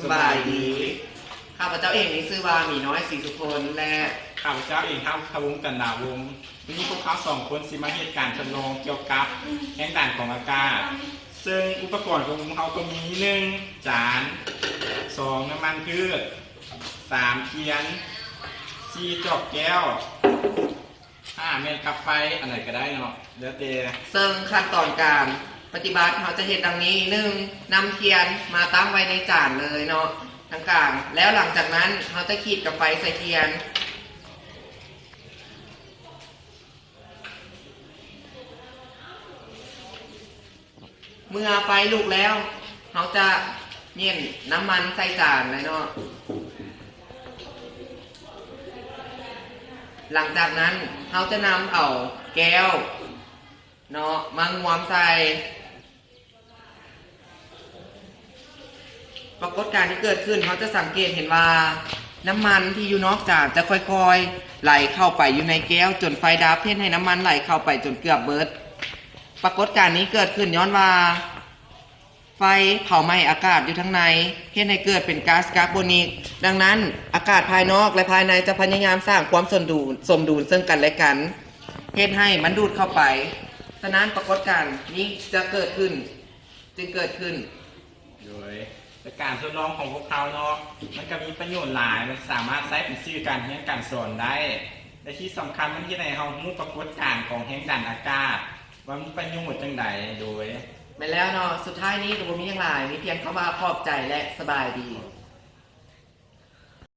ສະບາຍດີ. ຂ້າພະເຈົ້າເອງມີຊື່ວ່າ ໝີນ້ອຍ ສີສຸຄົນ ແລະ ຂ້າພະເຈົ້າເອງ ທ້າວ ທະວົງ ຈັນດາວົງ. ມື້ນີ້ພວກເຮົາສອງຄົນຊິມາເຮັດການທົດລອງກ່ຽວກັບແຮງດັນຂອງອາກາດ. ເຊິ່ງອຸປະກອນຂອງພວກເຮົາກໍມີ ໜຶ່ງ ຈານ, ສອງ ນ້ຳມັນພືດ, ສາມ ທຽນ, ສີ່ ຈອກແກ້ວ, ຫ້າ ແມ່ນກັບໄຟ, ອັນໃດກໍໄດ້ເນາະ ແລ້ວແຕ່. ເຊິ່ງຂັ້ນຕອນການປະຕິບັດ ເຮົາຈະເຮັດດັ່ງນີ້: ໜຶ່ງ ນຳທຽນມາຕັ້ງໄວ້ໃນຈານເລີຍເນາະ ທາງກາງ, ແລ້ວຫຼັງຈາກນັ້ນເຮົາຈະຂີດກັບໄຟໃສ່ທຽນ. ເມື່ອໄຟລຸກແລ້ວ ເຮົາຈະເຫຍົ້ນນ້ຳມັນໃສ່ຈານເລີຍເນາະ. ຫຼັງຈາກນັ້ນເຮົາຈະນຳເອົາແກ້ວເນາະ ມາງວມໃສ່. ປາກົດການທີ່ເກີດຂຶ້ນ ເຮົາຈະສັງເກດເຫັນວ່າ ນ້ຳມັນທີ່ຢູ່ນອກຈານຈະຄ່ອຍໆໄຫຼເຂົ້າໄປຢູ່ໃນແກ້ວຈົນໄຟດັບ ເຮັດໃຫ້ນ້ຳມັນໄຫຼເຂົ້າໄປຈົນເກືອບເບິດ. ປາກົດການນີ້ເກີດຂຶ້ນຍ້ອນວ່າ ໄຟເຜົາໄໝ້ອາກາດຢູ່ທາງໃນ ເຮັດໃຫ້ເກີດເປັນກາສກາບອນນິກ. ດັ່ງນັ້ນ ອາກາດພາຍນອກ ແລະ ພາຍໃນຈະພະຍາຍາມສ້າງຄວາມສົມດຸນ ສົມດຸນເຊິ່ງກັນແລະກັນ ເຮັດໃຫ້ມັນດູດເຂົ້າໄປ. ສະນັ້ນ ປາກົດການນີ້ຈະເກີດຂຶ້ນ ຈຶ່ງເກີດຂຶ້ນ. ໂດຍ ແລະ ການທົດລອງຂອງພວກເຮົາເນາະ ມັນກໍມີປະໂຫຍດຫຼາຍ, ມັນສາມາດໃຊ້ເປັນສື່ການຮຽນການສອນໄດ້ ແລະ ທີ່ສຳຄັນ ມັນເຮັດໃຫ້ເຮົາຮູ້ປາກົດການຂອງແຮງດັນອາກາດ ວ່າມີປະໂຫຍດຈັ່ງໃດ. ໂດຍ ແມ່ນແລ້ວເນາະ, ສຸດທ້າຍນີ້ກໍບໍ່ມີຫຍັງຫຼາຍ, ມີພຽງຄຳວ່າຂອບໃຈ ແລະ ສະບາຍດີ.